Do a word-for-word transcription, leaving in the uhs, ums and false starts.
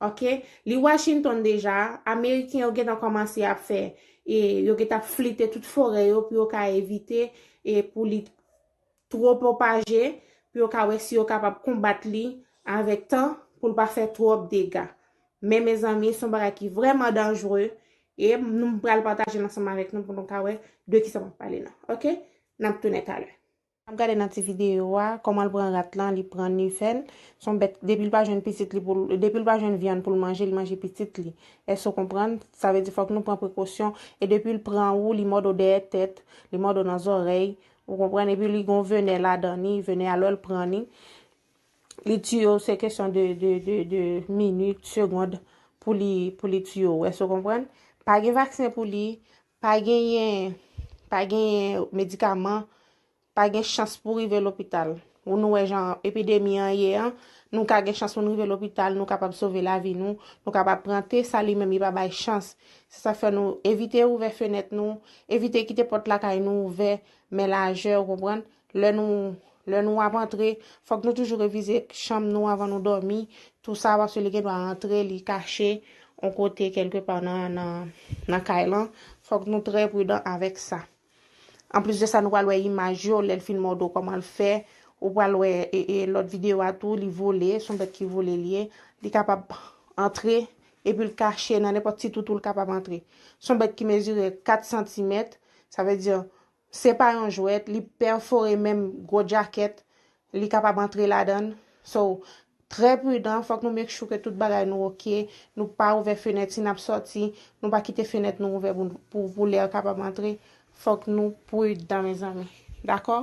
Ok, li Washington deja, Ameriken yo gentan kòmanse ap fè, e yo gentan ap flite tout forè yo pou yo ka evite, e pou li twò pwopaje, pou yo ka wè si yo kapab konbat li avèk tan, pou l pa fè twòp dega. Men, mezanmi, se yon bagay ki vrèman danjere, e nou pral pataje l ansanm avèk nou pou nou ka wè de kisa m ap pale nan. Ok, n ap tounen talè. N ap gade nan ti videyo a, kòman l pran rat lan, li pran l, li fè l. Se yon bèt, depi l pa jwenn pitit li pou l, depi l pa jwenn vyann pou l manje, li manje pitit li. Èske w konprann? Sa vle di fòk nou pran prekosyon. E depi l pran ou, li mòde w dèyè tèt, li mòde w nan zòrèy, ou konprann? Epi li gon venè ladan li, venè a lè l pran li, li tiye w, se kesyon de, de, de, de minit, segond pou li, pou li tiye w. Èske w konprann? Pa gen vaksen pou li, pa genyen, pa genyen medikaman, pa gen chans pou rive lopital. Ou nou wè jan epidemi an ye an, nou ka gen chans pou nou rive lopital, nou kapab sove lavi nou, nou kapab pran te, sa li menm li pa bay chans. Se sa fè nou evite ouvè fenèt nou, evite kite pòt lakay nou ouvè, men lajè, ou konprann? Lè nou, lè nou ap antre, fòk nou toujou revize chanm nou anvan nou dòmi, tou sa, paske li gen dwa antre, li kache yon kote kèlkepa nan, nan, nan kay lan. Fòk nou trè pridan avèk sa. Anplis de sa, nou pral wè imaj yo, lè l fin mòde w, kòman l fè. Ou pral wè e, e, lòt videyo a tou, li vole, se yon bèt ki vole li ye. Li kapab antre, epi l kache nan nenpòt ti toutou l kapab antre. Se yon bèt ki mezire kat santimèt, sa vle di, se pa yon jwèt, li pèfore menm gwo djakèt, li kapab antre ladan l. So, trè pridan, fòk nou make sure ke tout bagay nou oke, nou pa ouvè fenèt si n ap sòti, nou pa kite fenèt nou ouvè pou, pou, pou lè kapab antre. Fòk nou pridan, mezanmi. Dakò?